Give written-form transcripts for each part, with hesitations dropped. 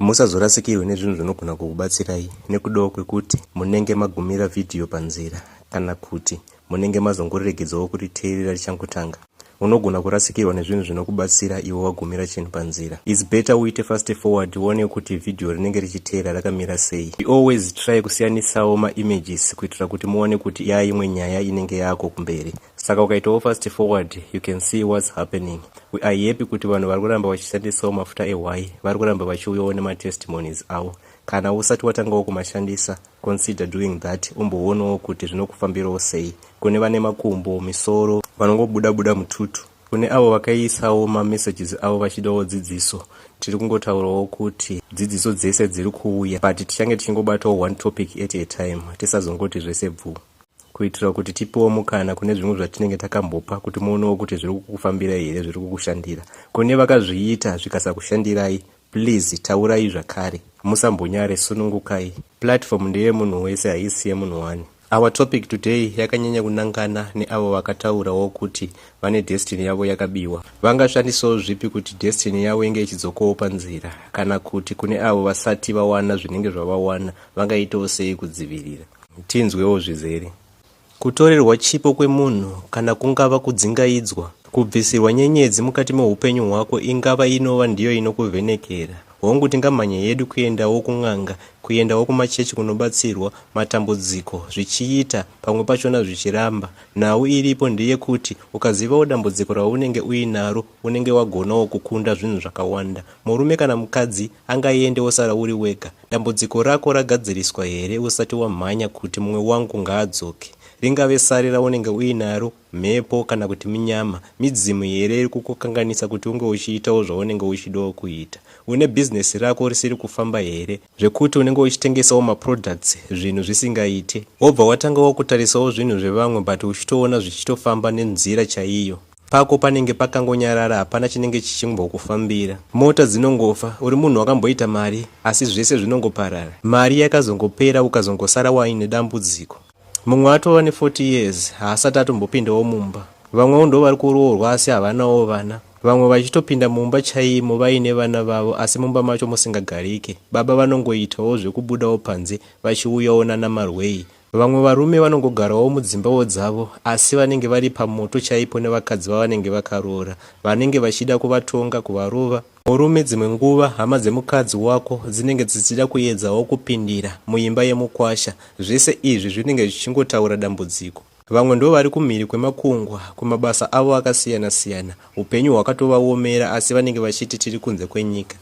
Musazorasikirwe nezvinhu zvinogona kukubatsirai nekudawo kwekuti munenge magumira vhidhiyo panzira kana kuti munenge mazongoregedzawo kuriteerera richangotanga. Unogona kurasikirwa nezvinhu zvinokubatsira iwe wagumira chinhu panzira. It's better uite fast forward uone kuti vhidhiyo rinenge richiteera rakamira sei. We always try kusiyanisawo maimages kuitira kuti muone kuti yaimwe nyaya inenge yako kumberi. Saka ukaitawo fast forward you can see what's happening. We are happy kuti vanhu vari kuramba vachishandisawo mafuta ehwai vari kuramba vachiuyawo nematestimonies avo. Kana usati watangawo kumashandisa, consider doing that umboonawo kuti zvinokufambirawo sei. Kune vane makumbo, misoro vanongobuda buda mututu. Kune avo vakaisawo mamessages avo vachidawo dzidziso, tiri kungotaurawo kuti dzidziso dzese dziri kuuya, but tichange tichingobatawo one topic at a time, tisazongoti zvese bvuu, kuitira kuti tipiwo mukana kune zvimwe zvatinenge takambopa kuti muonewo kuti zviri kukufambira here, zviri kukushandira. Kune vakazviita zvikasakushandirai, please taurai zvakare, musambonyare, sunungukai. Platform ndeyemunhu wese, haisi yemunhu one. Our topic today yakanyanya kunangana neavo vakataurawo kuti vane destiny yavo yakabiwa. Vangashandisawo zvipi kuti destiny yavo inge ichidzokawo panzira, kana kuti kune avo vasati vawana zvinenge zvavawana vangaitawo sei kudzivirira? Tinzwewo zvizere. Kutorerwa chipo kwemunhu kana kungava kudzingaidzwa, kubvisirwa nyenyedzi mukati meupenyu hwako ingava inova ndiyo inokuvhenekera. Hongu, tingamhanye hedu kuendawo kun'anga, kuendawo kumachechi kunobatsirwa matambudziko zvichiita, pamwe pachona zvichiramba. Nhau iripo ndeyekuti ukazivawo dambudziko raunenge uinaro unenge wagonawo kukunda zvinhu zvakawanda. Murume kana mukadzi angaende wosara uri wega. Dambudziko rako ragadziriswa here usati wamhanya kuti mumwe wangu ngaadzoke? Ringave sare raunenge uinaro, mhepo kana kuti minyama, midzimu here iri kukukanganisa kuti unge uchiitawo zvaunenge uchidawo kuita? Une bhizinesi rako risiri kufamba here zvekuti unenge uchitengesawo maproducts zvinhu zvisingaite? Wobva watangawo kutarisawo zvinhu zvevamwe but uchitoona zvichitofamba nenzira chaiyo. Pako panenge pakangonyarara, hapana chinenge chichimbokufambira. Mota dzinongofa, uri munhu wakamboita mari asi zvese zvinongoparara. Mari yakazongopera ukazongosara waine dambudziko. Mumwe atova ne40 years haasati atombopindawo mumba. Vamwewo ndo vari kuroorwa asi havanawo vana. Vamwe vachitopinda mumba chaimo vaine vana vavo asi mumba macho musingagarike. Baba vanongoitawo zvekubudawo panze vachiuyawo nanamarwei. Vamwe varume vanongogarawo mudzimbawo dzavo asi vanenge vari pamoto chaipo nevakadzi vavanenge vakaroora. Vanenge vachida kuvatonga, kuvarova. Murume dzimwe nguva hama dzemukadzi wako dzinenge dzichida kuedzawo kupindira muimba yemukwasha. Zvese izvi zvinenge zvichingotaura dambudziko. Vamwe ndovari kumhiri kwemakungwa kumabasa avo akasiyana-siyana. Upenyu hwakatovaomera asi vanenge vachiti tiri kunze kwenyika.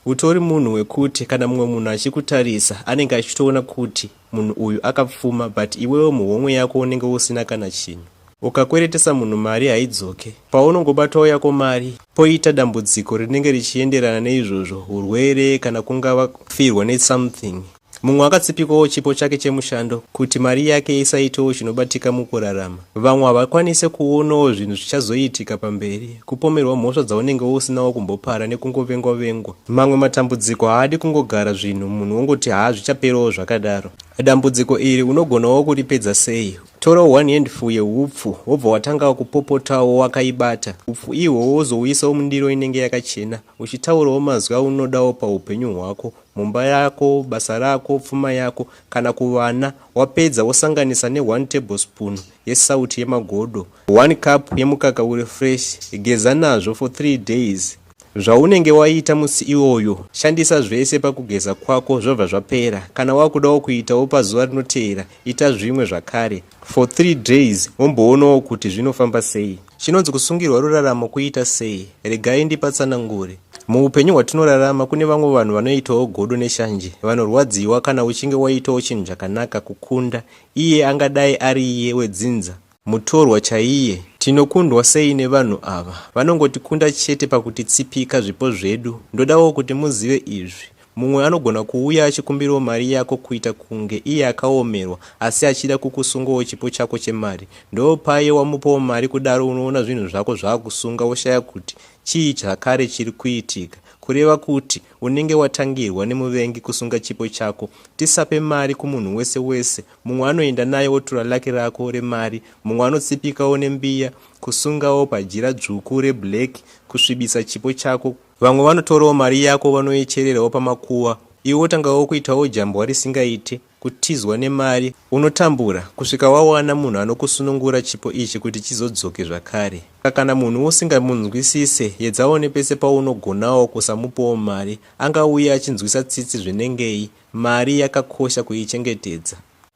Utori munhu wekuti kana mumwe munhu achikutarisa anenge achitoona kuti munhu uyu akapfuma, but iwewe muhomwe yako unenge usina kana chinhu. Ukakweretesa munhu mari haidzoke. Paunongobatawo yako mari, poita dambudziko rinenge richienderana neizvozvo, urwere kana kungava kufirwa nesomething. Mumwe akatsipikawo chipo chake chemushando kuti mari yake isaitewo chinobatika mukurarama. Vamwe havakwanise kuonawo zvinhu zvichazoitika pamberi, kupomerwa mhosva dzaunenge usinawo kumbopara nekungovengwa vengwa. Mamwe matambudziko haadi kungogara zvinhu munhu wongoti haa zvichaperawo zvakadaro. Dambudziko iri unogonawo kuripedza sei? Tora one handful yehupfu wobva watangawo kupopotawo wakaibata. Hupfu ihwohwo wozouisawo mundiro inenge yakachena uchitaurawo mazwi aunodawo paupenyu hwako, mumba yako, basa rako, pfuma yako kana kuvana. Wapedza wosanganisa ne one tablespoon yesauti yemagodo, one cup yemukaka uri fresh. Geza nazvo for 3 days. Zvaunenge waita musi iwoyo, shandisa zvese pakugeza kwako zvobva zvapera. Kana wakudawo kuitawo pazuva rinoteera, ita zvimwe zvakare for 3 days womboonawo kuti zvinofamba sei. Chinonzi kusungirwa ruraramo kuita sei? Regai ndipatsanangure. Muupenyu hwatinorarama kune vamwe vanhu vanoitawo godo neshanje, vanorwadziwa kana uchinge waitawo chinhu chakanaka kukunda iye angadai ariiye wedzinza, mutorwa chaiye. Tinokundwa sei nevanhu ava? Vanongotikunda chete pakutitsipika zvipo zvedu. Ndodawo kuti muzive izvi. Mumwe anogona kuuya achikumbirawo mari yako kuita kunge iye akaomerwa asi achida kukusungawo chipo chako chemari. Ndopaye wamupawo mari kudaro unoona zvinhu zvako zvakusunga woshaya kuti chii zvakare chiri kuitika. Kureva kuti unenge watangirwa nemuvengi kusunga chipo chako. Tisape mari kumunhu wese wese. Mumwe anoenda nayo otora lucky rako remari, mumwe anotsipikawo nembiya, kusungawo pajira dzvuku reblack, kusvibisa chipo chako. Vamwe vanotorawo mari yako vanoichererawo pamakuva iwe wotangawo kuitawo jambwa risingaite, kutizwa nemari. Unotambura kusvika wawana munhu anokusunungura chipo ichi kuti chizodzoke zvakare. Kana munhu usingamunzwisise, yedzawo nepese paunogonawo kusamupawo mari. Angauye achinzwisa tsitsi zvinengei, mari yakakosha kuichengetedza.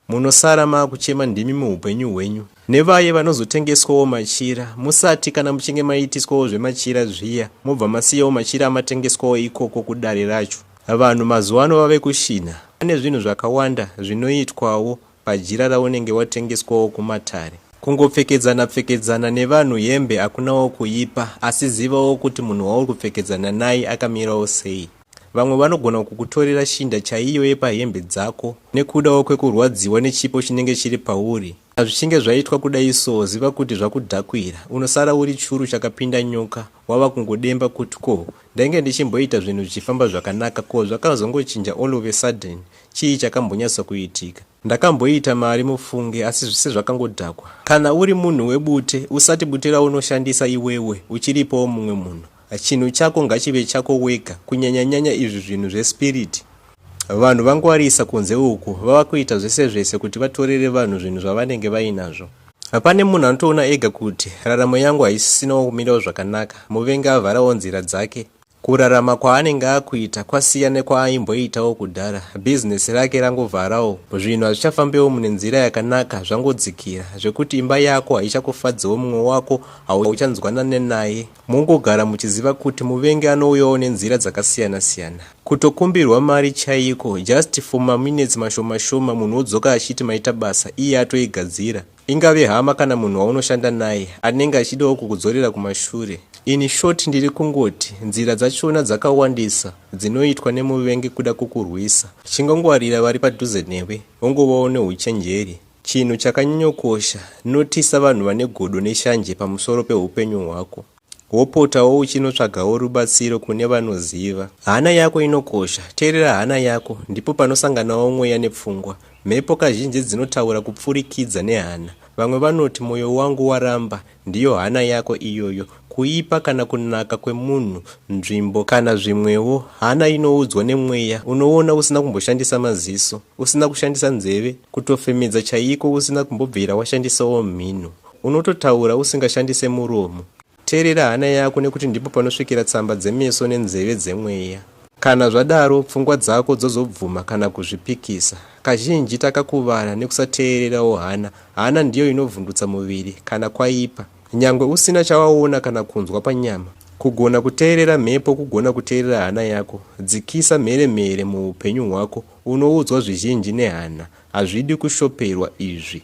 Munosara maakuchema ndimi muupenyu hwenyu. Nevaye vanozotengeswawo machira, musati kana muchinge maitiswawo zvemachira zviya mobva masiyawo machira amatengeswawo ikoko kudare racho. Vanhu mazuvano vave kushinha. Pane zvinhu zvakawanda zvinoitwawo pajira raunenge watengeswawo kumatare. Kungopfekedzana pfekedzana nevanhu hembe hakunawo kuipa asi zivawo kuti munhu wauri kupfekedzana naye akamirawo sei. Vamwe vanogona kukutorera shinda chaiyo yepahembe dzako nekudawo kwekurwadziwa nechipo chinenge chiri pauri. Kana zvichinge zvaitwa kudai so ziva kuti zvakudhakwira. Unosara uri churu chakapinda nyoka wava kungodemba kuti ko ndainge ndichimboita zvinhu zvichifamba zvakanaka ko zvakazongochinja all of a sudden chii chakambonyatsa kuitika. Ndakamboita mari mufunge asi zvese zvakangodhakwa. Kana uri munhu webute usati bute raunoshandisa iwewe uchiripawo mumwe munhu. Chinhu chako ngachive chako wega kunyanya-nyanya izvi zvinhu zvespirit. Vanhu vangwarisa kunze uku vava kuita zvese zvese kuti vatorere vanhu zvinhu zvavanenge vainazvo. Pane munhu anotoona ega kuti raramo yangu haisisinawo kumirawo zvakanaka, muvengi avharawo nzira dzake. Kurarama kwaanenge akuita kwasiya nekwaaimboitawo kudhara, bhizinesi rake rangovharawo, zvinhu hazvichafambiwo mune nzira yakanaka zvangodzikira, zvekuti imba yako haichakufadziwo mumwe wako hauchanzwanane naye. Mongogara muchiziva kuti muvengi anouyawo nenzira dzakasiyana siyana. Kutokumbirwa mari chaiko just for maminutes mashoma shoma munhu odzoka achiti maita basa iye atoigadzira. Ingave hama kana munhu waunoshanda naye anenge achidawo kukudzorera kumashure. In short ndiri kungoti nzira dzachona dzakawandisa dzinoitwa nemuvengi kuda kukurwisa. Chingongwarira vari padhuze newe wongovawo nehuchenjeri. Chinhu chakanyanyokosha, notisa vanhu vane godo neshanje pamusoro pehupenyu hwako. Wopotawo uchinotsvagawo rubatsiro kune vanoziva. Hana yako inokosha, teerera hana yako, ndipo panosanganawo mweya nepfungwa. Mhepo kazhinji dzinotaura kupfurikidza nehana. Vamwe vanoti moyo wangu waramba, ndiyo hana yako iyoyo. Kuipa kana kunaka kwemunhu, nzvimbo kana zvimwewo, hana inoudzwa nemweya. Unoona usina kumboshandisa maziso, usina kushandisa nzeve, kutofemedza chaiko usina kumbobvira washandisawo mhino. Unototaura usingashandise muromo. Teerera hana yako nekuti ndipo panosvikira tsamba dzemeso nenzeve dzemweya. Kana zvadaro, pfungwa dzako dzozobvuma kana kuzvipikisa. Kazhinji takakuvara nekusateererawo hana. Hana ndiyo inovhundutsa muviri kana kwaipa. Nyangwe usina chawaona kana kunzwa panyama. Kugona kuteerera mhepo kugona kuteerera hana yako. Dzikisa mhere mhere muupenyu hwako unoudzwa zvizhinji nehana. Hazvidi kushoperwa izvi.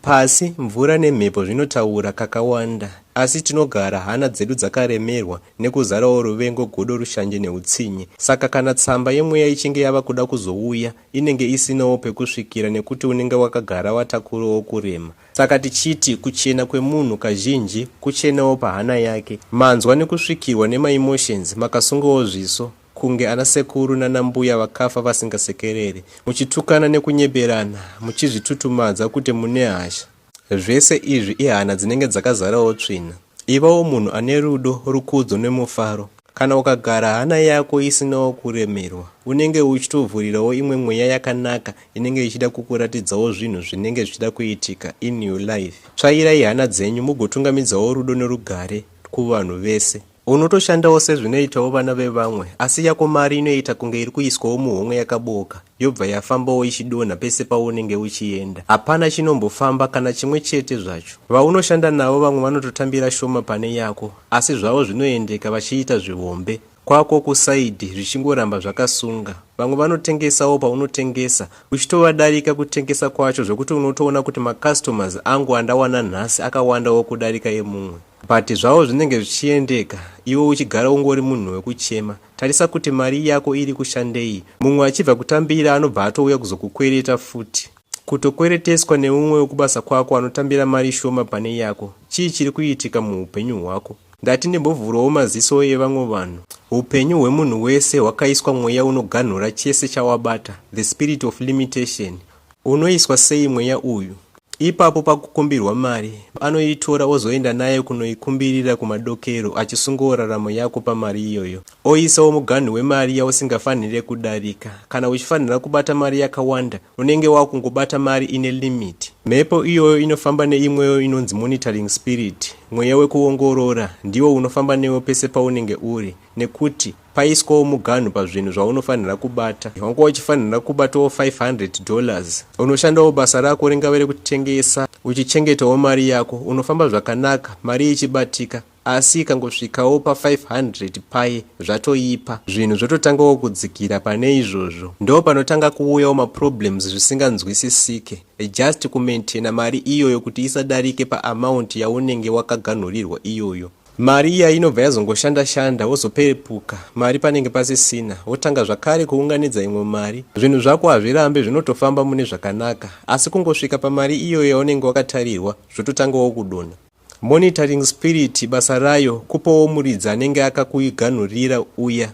Pasi, mvura nemhepo zvinotaura kakawanda asi tinogara hana dzedu dzakaremerwa nekuzarawo ruvengo, godo, rushanje neutsinye. Saka kana tsamba yemweya ichinge yava kuda kuzouya inenge isinawo pekusvikira nekuti unenge wakagara watakurawo kurema. Saka tichiti kuchena kwemunhu kazhinji kuchenawo pahana yake. Manzwa nekusvikirwa nemaemotions makasungawo zviso kunge ana sekuru nana mbuya vakafa vasingasekereri, muchitukana nekunyeberana, muchizvitutumadza kuti mune hasha. Zvese izvi ihana dzinenge dzakazarawo tsvina. Ivawo munhu ane rudo, rukudzo nemufaro. Kana ukagara hana yako isinawo kuremerwa, unenge uchitovhurirawo imwe mweya yakanaka inenge ichida kukuratidzawo zvinhu zvinenge zvichida kuitika in your life. Tsvairai hana dzenyu mugotungamidzawo rudo nerugare kuvanhu vese. Unotoshandawo sezvinoitawo vana vevamwe asi yako mari inoita kunge iri kuiswawo muhomwe yakabooka yobva yafambawo ichidonha pese paunenge uchienda. Hapana chinombofamba kana chimwe chete zvacho. Vaunoshanda navo vamwe vanototambira shoma pane yako asi zvavo zvinoendeka vachiita zvihombe. Kwako kusaidhi zvichingoramba zvakasunga. Vamwe vanotengesawo paunotengesa uchitovadarika kutengesa kwacho zvekuti unotoona kuti macustomers angu andawana nhasi akawandawo kudarika emumwe. But zvavo zvinenge zvichiendeka iwe uchigara ungori munhu wekuchema. Tarisa kuti mari yako iri kushandei. Mumwe achibva kutambira anobva atouya kuzokukwereta futi. Kutokwereteswa neumwe wekubasa kwako anotambira mari shoma pane yako. Chii chiri kuitika muupenyu hwako? Ndati ndimbovhurawo maziso evamwe vanhu. Hupenyu hwemunhu wese hwakaiswa mweya unoganhura chese chawabata, the spirit of limitation. Unoiswa sei mweya uyu? Ipapo pakukumbirwa mari, anoitora ozoenda nayo kunoikumbirira kumadokero achisungawo raramo yako pamari iyoyo. Oisawo muganhu wemari yausingafanire kudarika. Kana uchifanira kubata mari yakawanda, unenge wakungobata mari ine limit. Mhepo iyoyo inofamba neimwewo inonzi monitoring spirit, mweya wekuongorora, ndiwo unofamba newe pese paunenge uri nekuti paiswawo muganhu pazvinhu zvaunofanira kubata. Wanga uchifanira kubatawo 500 dollars. Unoshandawo basa rako ringave rekutengesa, uchichengetawo mari yako, unofamba zvakanaka, mari ichibatika. Asi ikangosvikawo pa500 paye zvatoipa. Zvinhu zvototangawo kudzikira pane izvozvo. Ndo panotanga kuuyawo maproblems zvisinganzwisisike. Just kumaintaina mari iyoyo kuti isadarike paamount yaunenge wakaganhurirwa iyoyo. Mari iya inobva yazongoshanda shanda wozopepuka mari panenge pasisina wotanga zvakare kuunganidza imwe mari. Zvinhu zvako hazvirambe zvinotofamba mune zvakanaka asi kungosvika pamari iyoyo yaunenge wakatarirwa zvototangawo kudonha. Monitoring spirit basa rayo kupawo muridzi anenge akakuganhurira uya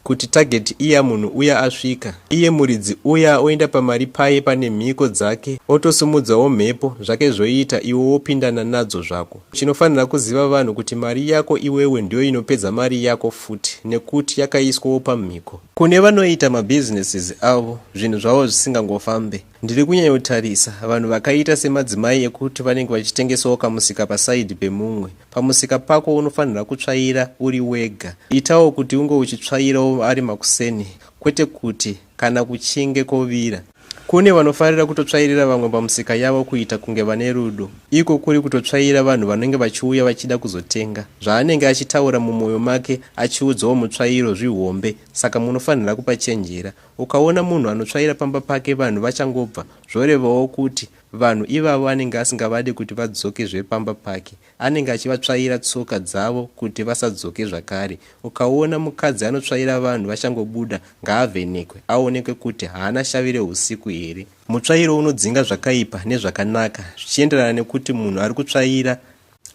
kuti target iya munhu uya asvika. Iye muridzi uya oenda pamari paye pane mhiko dzake otosimudzawo mhepo zvake zvoita iwe wopindana nadzo zvako. Chinofanira kuziva vanhu kuti mari yako iwewe ndiyo inopedza mari yako futi nekuti yakaiswawo pamhiko. Kune vanoita mabusinesses avo zvinhu zvavo zvisingangofambe. Ndiri kunyanyotarisa vanhu vakaita semadzimai ekuti vanenge vachitengesawo kamusika paside pemumwe. Pamusika pako unofanira kutsvaira uri wega. Itawo kuti unge uchitsvairawo ari makuseni kwete kuti kana kuchinge kovira. Kune vanofarira kutotsvairira vamwe pamusika yavo kuita kunge vane rudo. Iko kuri kutotsvaira vanhu vanenge vachiuya vachida kuzotenga. Zvaanenge achitaura mumoyo make achiudzawo mutsvairo zvihombe saka munofanira kupachenjera. Ukaona munhu anotsvaira pamba pake vanhu vachangobva zvorevawo kuti vanhu ivavo anenge asingavade kuti vadzoke zvepamba pake. Anenge achivatsvaira tsoka dzavo kuti vasadzoke zvakare. Ukaona mukadzi anotsvaira vanhu vachangobuda ngaavhenekwe aonekwe kuti haana shavi rehusiku here. Mutsvairo unodzinga zvakaipa nezvakanaka zvichienderana nekuti munhu ari kutsvaira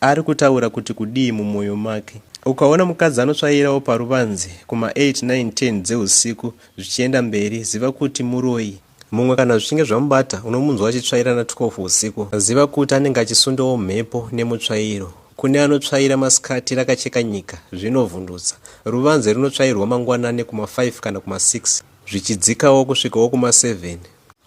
ari kutaura kuti kudii mumoyo make. Ukaona mukadzi anotsvairawo paruvanze kuma 8, 9, 10 dzeusiku zvichienda mberi ziva kuti muroyi. Mumwe kana zvichinge zvamubata unomunzwa achitsvaira na 12 usiku ziva kuti anenge achisundawo mhepo nemutsvairo. Kune anotsvaira masikati rakacheka nyika zvinovhundutsa. Ruvanze runotsvairwa mangwanani kuma 5 kana kuma 6 zvichidzikawo kusvikawo kuma 7.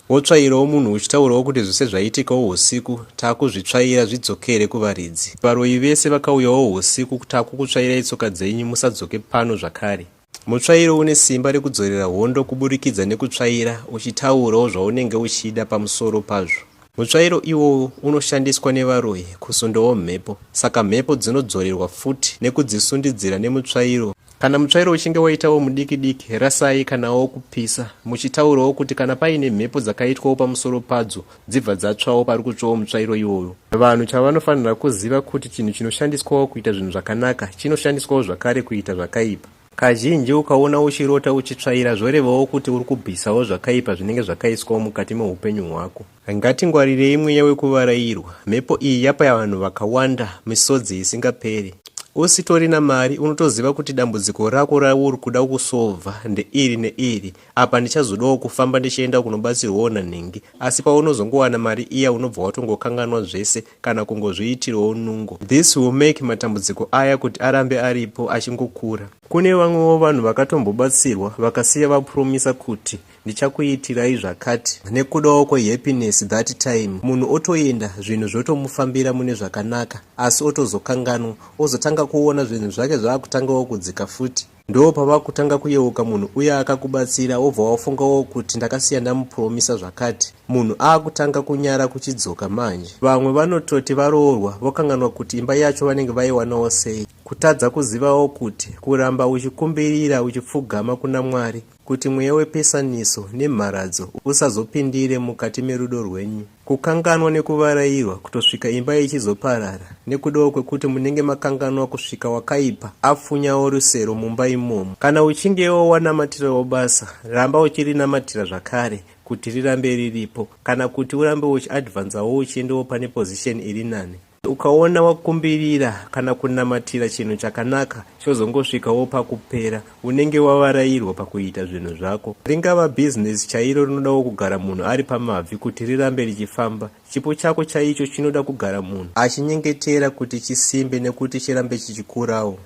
Wotsvairawo munhu uchitaurawo kuti zvese zvaitikawo husiku takuzvitsvaira zvidzokere kuvaridzi. Varoyi vese vakauyawo husiku takukutsvairai tsoka dzenyu musadzoke pano zvakare. Mutsvairo une simba rekudzorera hondo kuburikidza nekutsvaira uchitaurawo zvaunenge uchida pamusoro pazvo. Mutsvairo iwowo unoshandiswa nevaroyi kusundawo mhepo saka mhepo dzinodzorerwa futi nekudzisundidzira nemutsvairo. Kana mutsvairo uchinge waitawo mudiki diki rasai kanawo kupisa muchitaurawo kuti kana paine mhepo dzakaitwawo pamusoro padzo dzibva dzatsvawo pari kutsvawo mutsvairo iwoyo. Vanhu chavanofanira kuziva kuti chinhu chinoshandiswawo kuita zvinhu zvakanaka chinoshandiswawo zvakare kuita zvakaipa. Kazhinji ukaona uchirota uchitsvaira zvorevawo kuti uri kubvisawo zvakaipa zvinenge zvakaiswawo mukati meupenyu hwako. Ngatingwarirei mweya wekuvarairwa. Mhepo iyi yapa vanhu vakawanda misodzi isingaperi. Usitorina mari unotoziva kuti dambudziko rako rauri kuda kusolva ndeiri neiri Apa ndichazodawo kufamba ndichienda kunobatsirwawo nanhingi asi paunozongowana mari iya unobva watongokanganwa zvese kana kungozviitirawo nungo. This will make matambudziko aya kuti arambe aripo achingokura. Kune vamwewo vanhu vakatombobatsirwa vakasiya vapromisa kuti ndichakuitirai zvakati nekudawo kwehappiness that time munhu otoenda zvinhu zvotomufambira mune zvakanaka asi otozokanganwa ozotanga kuona zvinhu zvake zvaakutangawo kudzika futi. Ndoo pavakutanga kuyeuka munhu uya akakubatsira wobva wafungawo kuti ndakasiya ndamupromisa zvakati. Munhu akutanga kunyara kuchidzoka manje. Vamwe vanototi varoorwa vokanganwa kuti imba yacho vanenge vaiwanawo sei. Kutadza kuzivawo kuti kuramba uchikumbirira uchipfugama kuna Mwari kuti mweya wepesaniso nemharadzo usazopindire mukati merudo rwenyu. Kukanganwa nekuvarairwa kutosvika imba ichizoparara nekudawo kwekuti munenge makanganwa kusvika wakaipa apfunyawo rusero mumba imomo. Kana uchingewo wanamatirawo basa, ramba uchirinamatira zvakare kuti rirambe riripo kana kuti urambe uchiadvanzawo uchiendawo pane position iri nani. Ukaona wakumbirira kana kunamatira chinhu chakanaka chozongosvikawo pakupera, unenge wavarairwa pakuita zvinhu zvako. Ringava bhizinesi chairo rinodawo kugara munhu ari pamabvi kuti rirambe richifamba. Chipo chako chaicho chinoda kugara munhu achinyengetera kuti chisimbe nekuti chirambe chichikurawo.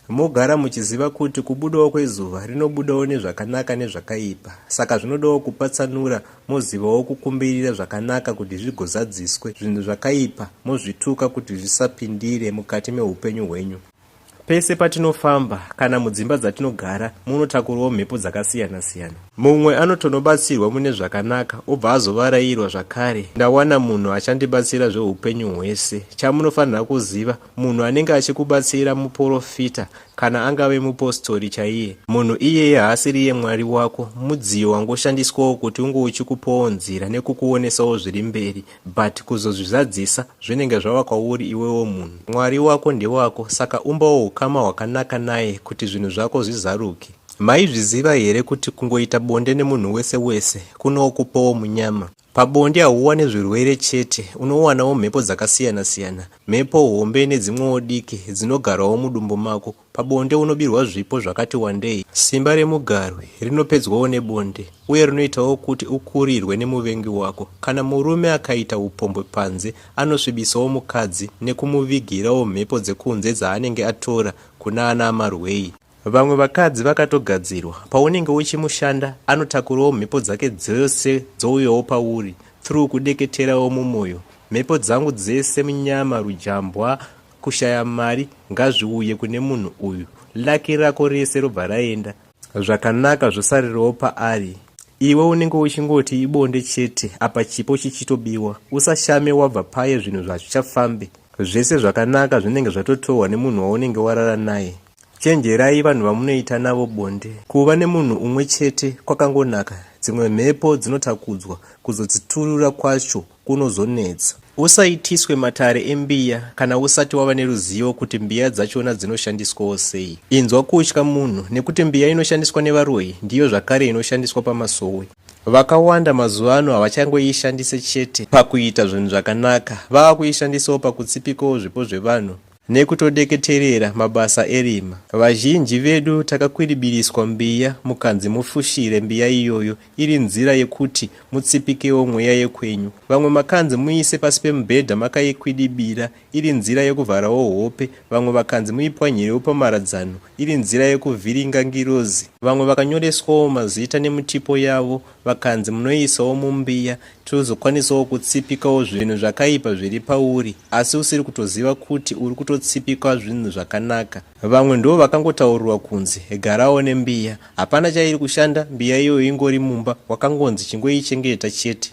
Mogara muchiziva kuti kubudawo kwezuva rinobudawo nezvakanaka nezvakaipa, saka zvinodawo kupatsanura mozivawo kukumbirira zvakanaka kuti zvigozadziswe, zvinhu zvakaipa mozvituka kuti zvisapindire mukati meupenyu hwenyu. Pese patinofamba kana mudzimba dzatinogara munotakurawo mhepo dzakasiyana-siyana. Mumwe anotonobatsirwa mune zvakanaka obva azovarairwa zvakare, ndawana munhu achandibatsira zveupenyu hwese. Chamunofanira kuziva, munhu anenge achikubatsira muporofita kana angave mupostori chaiye. Munhu iyeye haasiriye Mwari wako, mudziyo wangoshandiswawo kuti unge uchikupawo nzira nekukuonesawo zviri mberi but kuzozvizadzisa zvinenge zvava kwauri iwewo munhu. Mwari wako ndewako saka umbawo ukama hwakanaka naye kuti zvinhu zvako zvizaruke. Maizviziva here kuti kungoita bonde nemunhu wese wese kunokupawo munyama? Pabonde hauwane zvirwere chete, unowanawo mhepo dzakasiyana siyana. Mhepo hombe nedzimwewo diki dzinogarawo mudumbu mako. Pabonde unobirwa zvipo zvakati wandei. Simba remugarwi rinopedzwawo nebonde uye rinoitawo kuti ukurirwe nemuvengi wako. Kana murume akaita upombwe panze anosvibisawo mukadzi nekumuvigirawo mhepo dzekunze dzaanenge atora kuna ana amarwei. Vamwe vakadzi vakatogadzirwa, paunenge uchimushanda anotakurawo mhepo dzake dzose dzouyawo pauri through kudeketerawo mumoyo. Mhepo dzangu dzese munyama, rujambwa, kushaya mari ngazviuye kune munhu uyu. Lucky rako rese robva raenda. Zvakanaka zvosarirawo paari. Iwe unenge uchingoti ibonde chete apa chipo chichitobiwa. Usashame wabva paye zvinhu zvazvichafambe. Zvese zvakanaka zvinenge zvatotorwa nemunhu waunenge warara naye. Chenjerai vanhu vamunoita navo bonde. Kuva nemunhu umwe chete kwakangonaka, dzimwe mhepo dzinotakudzwa, kuzodziturura kwacho kunozonetsa. Usaitiswe matare embiya kana usati wava neruzivo kuti mbiya dzachona dzinoshandiswawo sei. Inzwa kutya munhu nekuti mbiya inoshandiswa nevaroyi ndiyo zvakare inoshandiswa pamasowe. Vakawanda mazuva ano havachangoishandise chete pakuita zvinhu zvakanaka, vava kuishandisawo pakutsipikawo zvipo zvevanhu nekutodeketerera mabasa erima. Vazhinji vedu takakwidibiriswa mbiya mukanzi mufushire mbiya iyoyo iri nzira yekuti mutsipikewo mweya yekwenyu. Vamwe makanzi muise pasi pemubhedha makaikwidibira iri nzira yekuvharawo hope. Vamwe vakanzi muipwanyirewo pamharadzano iri nzira yekuvhiringa ngirozi. Vamwe vakanyoreswawo mazita nemutipo yavo vakanzi munoisawo mumbiya tozokwanisawo kutsipikawo zvinhu zvakaipa zviri pauri asi usiri kutoziva kuti uri kutotsipika zvinhu zvakanaka. Vamwe ndo vakangotaurirwa kunzi garawo nembiya hapana chairi kushanda mbiya iyoyo ingori mumba wakangonzi chingoichengeta chete.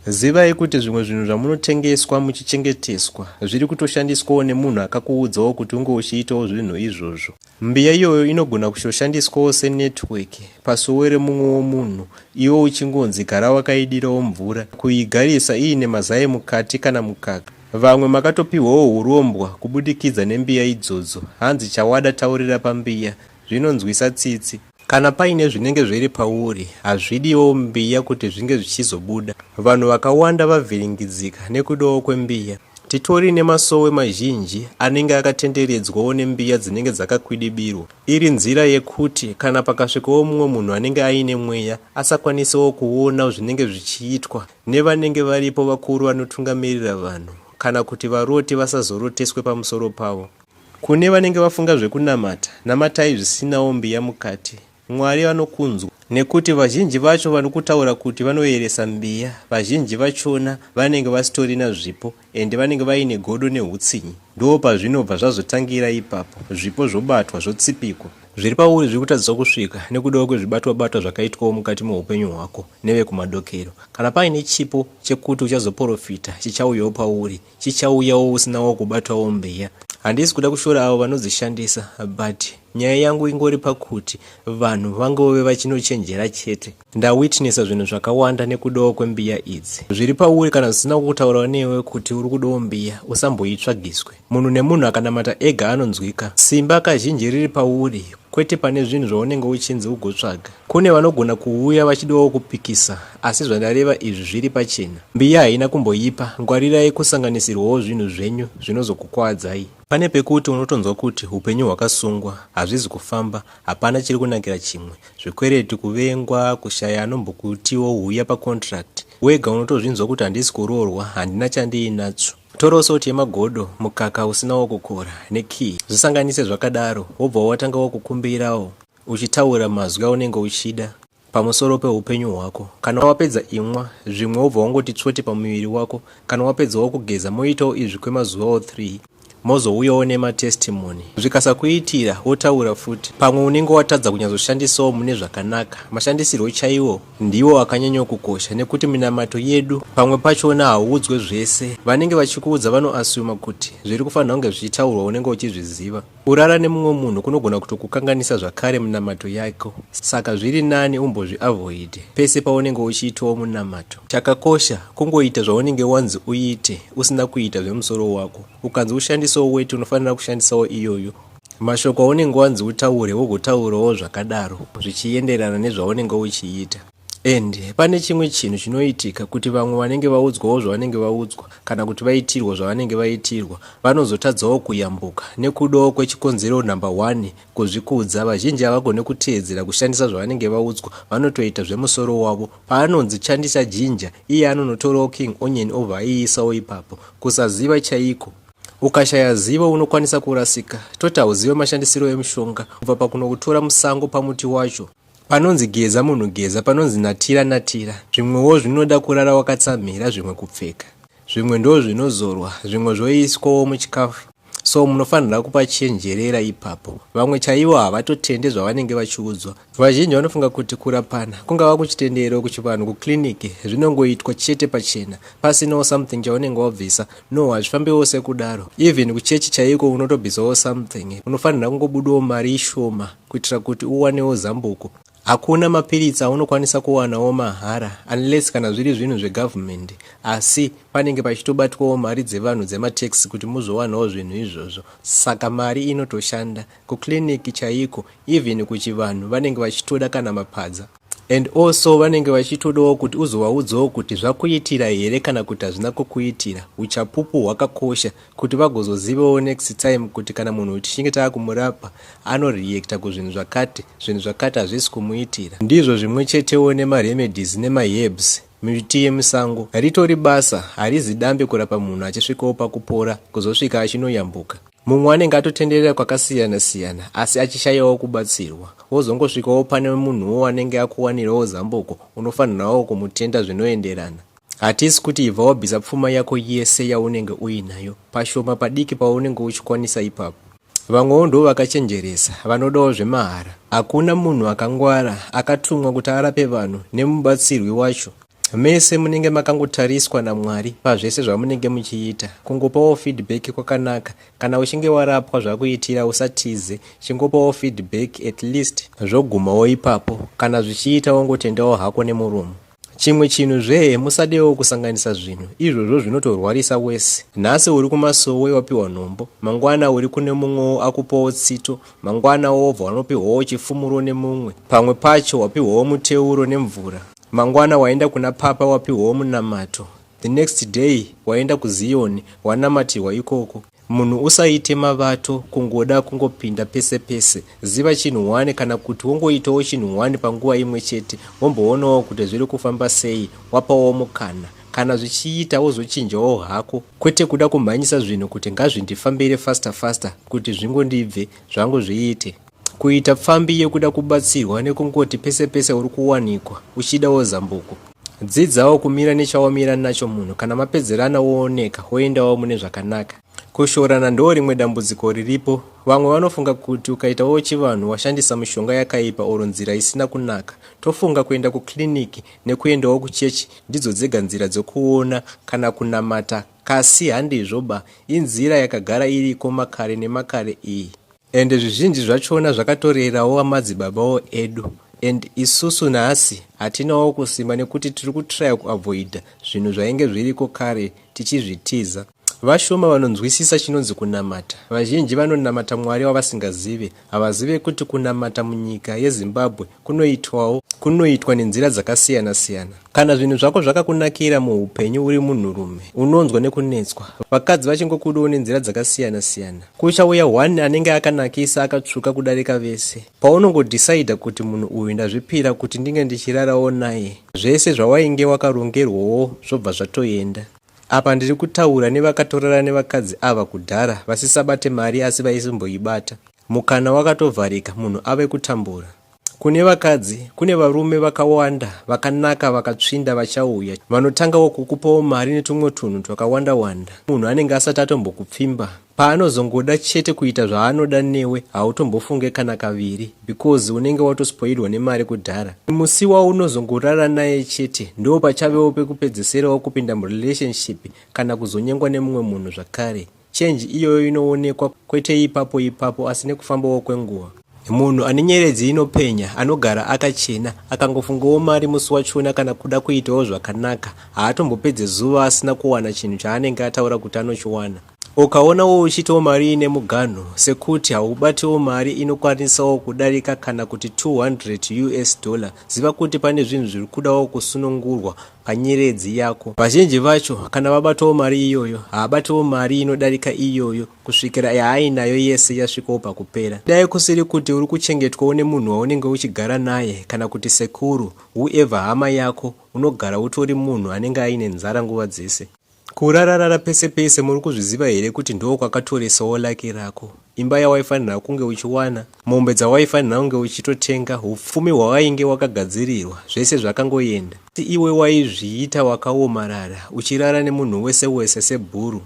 Zivai kuti zvimwe zvinhu zvamunotengeswa muchichengeteswa zviri kutoshandiswawo nemunhu akakuudzawo kuti unge uchiitawo zvinhu izvozvo. Mbiya iyoyo inogona kushoshandiswawo senetwork pasowe remumwewo munhu iwe uchingonzi gara wakaidirawo mvura, kuigarisa iine mazai mukati kana mukaka. Vamwe makatopihwawo hurombwa kubudikidza nembiya idzodzo, hanzi chawada taurira pambiya. Zvinonzwisa tsitsi. Kana paine zvinenge zviri pauri hazvidiwo mbiya kuti zvinge zvichizobuda. Vanhu vakawanda vavhiringidzika nekudawo kwembiya. Titori nemasowe mazhinji anenge akatenderedzwawo nembiya dzinenge dzakakwidibirwa iri nzira yekuti kana pakasvikawo mumwe munhu anenge aine mweya asakwanisewo kuona zvinenge zvichiitwa nevanenge varipo vakuru vanotungamirira vanhu kana kuti varoti vasazoroteswe pamusoro pavo. Kune vanenge vafunga zvekunamata, namatai zvisinawo mbiya mukati. Mwari vanokunzwa nekuti vazhinji vacho vanokutaura kuti vanoyeresa mbiya vazhinji vachona vanenge vasitorina zvipo ende vanenge vaine godo nehutsinye ndopazvinobva zvazotangira ipapo zvipo zvobatwa zvotsipikwa. Zviri pauri zviri kutadziswa kusvika nekudawo kwezvibatwa batwa zvakaitwawo mukati meupenyu hwako nevekumadokero. Kana paine chipo chekuti uchazoporofita chichauyawo pauri chichauyawo usinawo kubatwawo mbiya. Handisi kuda kushora avo vanodzishandisa but. Nyaya yangu ingori pakuti vanhu vangove vachinochenjera chete. Ndawitnessa zvinhu zvakawanda nekudawo kwembiya idzi. Zviri pauri kana zvisina kukutaurawo newe kuti uri kudawo mbiya, usamboitsvagiswe. Munhu nemunhu akanamata ega anonzwika. Simba kazhinji riri pauri kwete pane zvinhu zvaunenge uchinzi ugotsvaga. Kune vanogona kuuya vachidawo kupikisa asi zvandareva izvi zviri pachena. Mbiya haina kumboipa, ngwarirai kusanganisirwawo zvinhu zvenyu zvinozokukuvadzai. Pane pekuti unotonzwa kuti hupenyu hwakasungwa, hazvizi kufamba, hapana chiri kunakira chimwe. Zvikwereti, kuvengwa, kushaya anombokutiwo huya pacontract. Wega unotozvinzwa kuti handisi kuroorwa, handina chandiinacho. Torawo salt yemagodo, mukaka usinawo kukora, nekey. Zvisanganise zvakadaro, wobva watangawo kukumbirawo uchitaura mazwi aunenge uchida pamusoro peupenyu hwako. Kana wapedza imwa zvimwe wobva wangoti tsvoti pamuviri wako. Kana wapedzawo kugeza moitawo izvi kwemazuvawo 3 mozouyawo nematestimony. Zvikasakuitira wotaura futi. Pamwe unenge watadza kunyatsoshandisawo mune zvakanaka. Mashandisirwo chaiwo ndiwo akanyanyokukosha nekuti minamato yedu pamwe pachona hauudzwe zvese. Vanenge vachikuudza vanoasuma kuti zviri kufanira kunge zvichitaurwa unenge uchizviziva. Kurara nemumwe munhu kunogona kutokukanganisa zvakare minamato yako saka zviri nani umbozviavoide pese paunenge uchiitawo munamato. Chakakosha kungoita zvaunenge wanzi uite usina kuita zvemusoro wako. Ukanzi ushandisewo weti unofanira kushandisawo iyoyo. Mashoko aunenge wanzi utaure wogotaurawo zvakadaro zvichienderana nezvaunenge uchiita. And pane chimwe chinhu chinoitika kuti vamwe vanenge vaudzwawo zvavanenge vaudzwa kana kuti vaitirwa zvavanenge vaitirwa vanozotadzawo kuyambuka nekudawo kwechikonzero number one kuzvikudza. Vazhinji havagone kuteedzera kushandisa zvavanenge vaudzwa vanotoita zvemusoro wavo. Paanonzi chandisa ginger iye anonotorawo king onion obva aiisawo ipapo. Kusaziva chaiko. Ukashaya zivo unokwanisa kurasika. Toti hauzive mashandisiro emushonga kubva pakunokutora musango pamuti wacho. Panonzi geza munhu geza, panonzi natira natira. Zvimwewo zvinoda kurara wakatsamhira zvimwe kupfeka. Zvimwe ndozvinozorwa, zvimwe zvoiswawo muchikafu. So munofanira kupachenjerera ipapo. Vamwe chaivo havatotende zvavanenge vachiudzwa. Vazhinji vanofunga kuti kurapana, kungava kuchitendero, kuchivanhu, kuclinic, zvinongoitwa chete pachena, pasinawo something chaunenge wabvisa. No, hazvifambiwo sekudaro. Even kuchechi chaiko unotobvisawo something. Unofanira kungobudawo mari ishoma kuitira kuti uwanewo zambuko. Hakuna mapiritsi aunokwanisa kuwanawo mahara unless kana zviri zvinhu zvegovernment asi panenge pachitobatwawo mari dzevanhu dzematax kuti muzowanawo zvinhu izvozvo saka mari inotoshanda. Kuclinic chaiko even kuchivanhu vanenge vachitoda kana mapadza. And also vanenge vachitodawo kuti uzovaudzawo kuti zvakuitira here kana kuti hazvina kukuitira. Uchapupu hwakakosha kuti vagozozivawo next time kuti kana munhu tichinge taakumurapa anoreacta kuzvinhu zvakati, zvinhu zvakati hazvisi kumuitira. Ndizvo zvimwe chetewo nemaremedies nemaherbs, miti yemusango. Ritori basa, harizi dambe kurapa munhu achisvikawo pakupora kuzosvika achinoyambuka. Mumwe anenge atotenderera kwakasiyana siyana asi achishayawo kubatsirwa. Wozongosvikawo pane munhuwo anenge akuwanirawo zambuko unofanirawo kumutenda zvinoenderana. Hatisi kuti ibva wabvisa pfuma yako yese yaunenge uinayo, pashoma padiki paunenge uchikwanisa ipapo. Vamwewo ndivo vakachenjeresa, vanodawo zvemahara. Hakuna munhu akangwara akatumwa kuti arape vanhu nemubatsirwi wacho. Mese munenge makangotariswa naMwari pazvese zvamunenge muchiita. Kungopawo feedback kwakanaka. Kana uchinge warapwa zvakuitira usatize, chingopawo feedback at least zvogumawo ipapo. Kana zvichiita wongotendawo hako nemuromo. Chimwe chinhu zvee musadewo kusanganisa zvinhu, izvozvo zvinotorwarisa worse. Nhasi uri kumasowe wapiwa nhombo, mangwana uri kune mumwewo akupawo tsito, mangwana wobva wanopihwawo chifumuro nemumwe, pamwe pacho wapihwawo muteuro nemvura, mangwana waenda kuna papa wapihwawo munamato, the next day waenda kuZion wanamatirwa ikoko. Munhu usaite mavato kungoda kungopinda pese pese. Ziva chinhu one kana kuti wongoitawo chinhu one panguva imwe chete womboonawo kuti zviri kufamba sei wapawo mukana. Kana zvichiita wozochinjawo hako kwete kuda kumhanyisa zvinhu kuti ngazvindifambire faster faster kuti zvingondibve zvangu zviite. Kuita pfambi yekuda kubatsirwa nekungoti pese pese uri kuwanikwa uchidawo zambuko. Dzidzawo kumira nechawamira nacho munhu kana mapedzerana wooneka woendawo mune zvakanaka. Kushorana ndo rimwe dambudziko riripo. Vamwe vanofunga kuti ukaitawo chivanhu washandisa mishonga yakaipa or nzira isina kunaka. Tofunga kuenda kuclinic nekuendawo kuchechi ndidzo dzega nzira dzekuona kana kunamata kasi handizvo ba. Inzira yakagara iriko makare nemakare iyi. Ende zvizhinji zvachona zvakatorerawo amadzibabawo edu and isusu nhasi hatinawo kusimba nekuti tiri kutraya kuavoida zvinhu zvainge zviriko kare tichizvitiza. Vashoma vanonzwisisa chinonzi kunamata. Vazhinji vanonamata Mwari wavasingazive. Havazive kuti kunamata munyika yeZimbabwe kunoitwawo kunoitwa nenzira dzakasiyana siyana. Kana zvinhu zvako zvakakunakira muupenyu uri munhurume, unonzwa nekunetswa. Vakadzi vachingokudawo nenzira dzakasiyana siyana. Kuchauya one anenge akanakisa akatsvuka kudarika vese. Paunongodecider kuti munhu uyu ndazvipira kuti ndinge ndichirarawo naye, zvese zvawainge wakarongerwawo zvobva zvatoenda. Apa ndiri kutaura nevakatorara nevakadzi ava kudhara vasisabate mari asi vaisimboibata. Mukana wakatovharika munhu ave kutambura. Kune vakadzi, kune varume vakawanda vakanaka vakatsvinda vachauya vanotangawo kukupawo mari netumwe tunhu twakawanda wanda. Munhu anenge asati atombokupfimba. Paanozongoda chete kuita zvaanoda newe hautombofunge kana kaviri because unenge watospoilwa nemari kudhara. Musi waunozongorara naye chete ndo pachavewo pekupedzeserawo kupinda murelationship kana kuzonyengwa nemumwe munhu zvakare. Change iyoyo inoonekwa kwete ipapo ipapo asi nekufambawo kwenguva. Munhu ane nyeredzi inopenya anogara akachena akangofungawo mari musi wachona kana kuda kuitawo zvakanaka haatombopedze zuva asina kuwana chinhu chaanenge ataura kuti anochiwana. Ukaonawo uchiitawo mari ine muganhu sekuti haubatiwo mari inokwanisawo kudarika kana kuti 200 us dollar ziva kuti pane zvinhu zviri kudawo kusunungurwa panyeredzi yako. Vazhinji vacho kana vabatawo mari iyoyo haabatiwo mari inodarika iyoyo kusvikira yaainayo yese yasvikawo pakupera. Dai kusiri kuti uri kuchengetwawo nemunhu waunenge uchigara naye kana kuti sekuru whoever hama yako unogara utori munhu anenge aine nzara nguva dzese. Kurararara pese pese muri kuzviziva here kuti ndoo kwakatoresawo lucky rako? Imba yawaifanira kunge uchiwana, mombe dzawaifanira kunge uchitotenga, hupfumi hwawainge wakagadzirirwa, zvese zvakangoenda. Asi iwe waizviita wakaomarara, uchirara nemunhu wese wese sebhuru.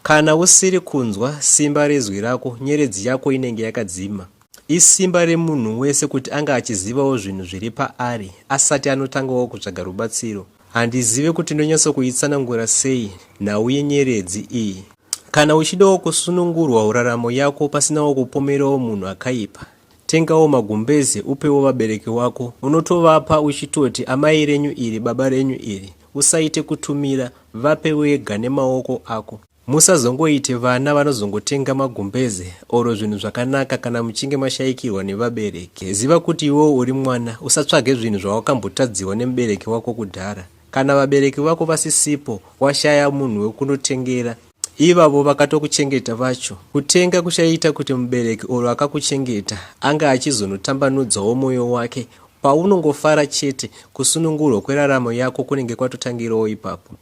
Kana usiri kunzwa simba rezwi rako, nyeredzi yako inenge yakadzima. Isimba remunhu wese kuti ange achizivawo zvinhu zviri paari asati anotangawo kutsvaga rubatsiro. Handizive kuti ndonyatsokuitsanangura sei nhau yenyeredzi iyi. Kana uchidawo kusunungurwa uraramo yako pasinawo kupomerawo munhu akaipa, tengawo magumbeze upewo vabereki wako. Unotovapa uchitoti amai renyu iri, baba renyu iri. Usaite kutumira, vape wega nemaoko ako. Musazongoite vana vanozongotenga magumbeze or zvinhu zvakanaka kana muchinge mashaikirwa nevabereki. Ziva kuti iwewo uri mwana usatsvage zvinhu zvawakambotadziwa nemubereki wako kudhara. Kana vabereki vako vasisipo washaya munhu wekunotengera ivavo vakatokuchengeta vacho. Kutenga kuchaita kuti mubereki or akakuchengeta ange achizonotambanudzawo moyo wake paunongofara chete kusunungurwa kweraramo yako kunenge kwatotangirawo ipapo.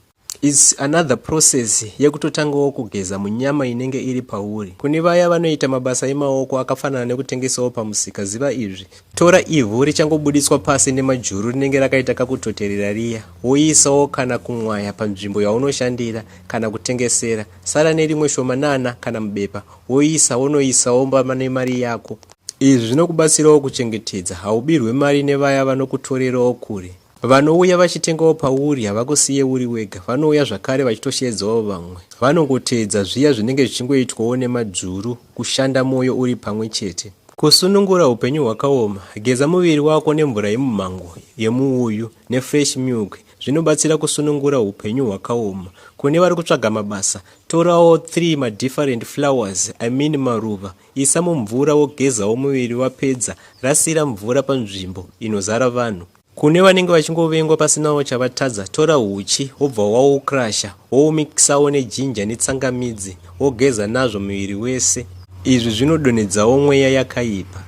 It's another process yekutotangawo kugeza munyama inenge iri pauri. Kune vaya vanoita mabasa emaoko akafanana nekutengesawo pamusika ziva izvi. Tora ivhu richangobuditswa pasi nemajuru rinenge rakaita kakutoterera riya woisawo kana kumwaya panzvimbo yaunoshandira kana kutengesera. Sara nerimwe shomanana kana mubepa woisa wonoisawo nemari yako. Izvi zvinokubatsirawo kuchengetedza haubirwe mari nevaya vanokutorerawo kure. Vanouya vachitengawo pauri havakusiye uri wega, vanouya zvakare vachitosheedzawo vamwe. Vanongoteedza zviya zvinenge zvichingoitwawo nemadzvuru, kushanda moyo uri pamwe chete. Kusunungura hupenyu hwakaoma, geza muviri wako nemvura yemumhango, yemuuyu, nefresh milk zvinobatsira kusunungura hupenyu hwakaoma. Kune vari kutsvaga mabasa, torawo 3 madifferent flowers, I mean maruva, isa mumvura wogezawo muviri wapedza rasira mvura panzvimbo inozara vanhu. Kune vanenge vachingovengwa pasinawo chavatadza, tora huchi wobva waukrasha woumikisawo nejinja netsangamidzi wogeza nazvo muviri wese. Izvi zvinodonhedzawo mweya yakaipa.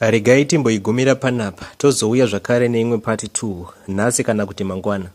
Regai timboigumira panapa tozouya zvakare neimwe part 2 nhasi kana kuti mangwana.